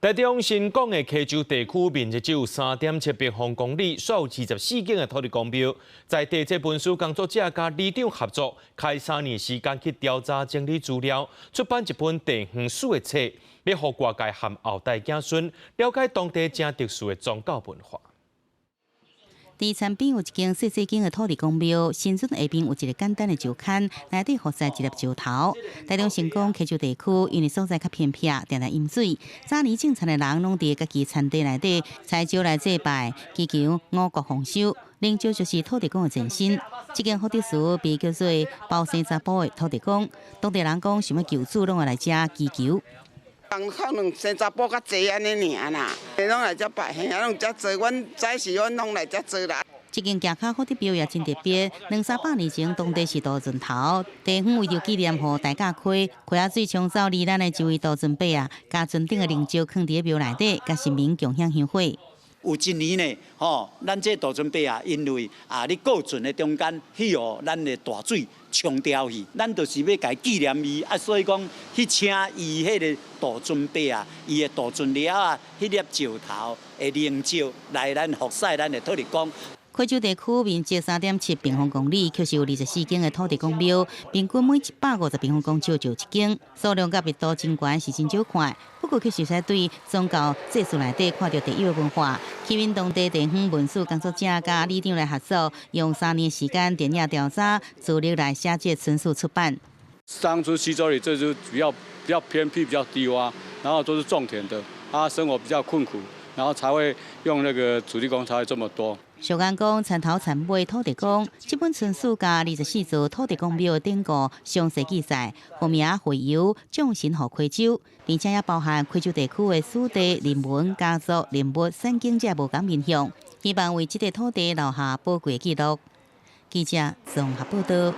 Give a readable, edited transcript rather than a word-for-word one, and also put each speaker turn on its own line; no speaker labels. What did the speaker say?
台中新港的溪洲地區面積只有3.7平方公里，煞有24間的土地公廟。在地這文史工作者佮里長合作，開3年時間去調查整理資料，出版一本地方史的冊，欲予外界和後代子孫了解當地誠特殊的宗教文化。
佇田邊有一間細細間的土地公廟，神尊下面有一个簡單的石龕，內底伏在一粒石頭。台中新港溪洲地區，因為所在較偏僻，定定淹水。早年種田的人攏佇家己田地內底採石來祭拜，祈求五穀豐收。靈石就是土地公的前身。這間福德祠被叫做包生查埔的土地公，當地人講想欲求子，攏會來遮祈求。
人可能生查埔較濟按呢爾啦，攏來遮拜，嘿啊，攏遮濟。阮早時阮攏來遮做啦。
這間徛跤福德廟也真特別，兩三百年前當地是渡船頭，地方為著紀念予大甲溪溪仔水沖走罹難的一位渡船伯仔，共船頂的靈石囥佇廟內底，佮神明共享香火。
有一年呢，吼，咱這渡船伯仔，因為啊，咧過船的中間，去予咱的大水沖掉去，咱就是欲共紀念伊啊，所以講去請伊彼个渡船伯仔，伊的渡船了啊，彼粒石頭的靈石來咱服侍咱的土地公。
溪洲地區面積3.7平方公里，卻是有24間的土地公廟，平均每150平方公尺就有一間，數量佮密度真懸是真少看。不過卻是會使對宗教祭祀內底看著特有的文化，吸引當地地方文史工作者佮里長來合作，用3年時間田野調查，資料來寫這村史出版。
當初溪洲里這就比較偏僻、比較低窪，然後都是種田的，啊，生活比較困苦，然後才會用那個土地公才會這麼多。
俗言講，田頭田尾土地公，這本村史共24座土地公廟的典故詳細記載，號名會由眾神予溪洲，並且也包含溪洲地區的史地、人文、家族、人物、山景這無仝面向，希望為這塊土地留下寶貴記錄。記者綜合報道。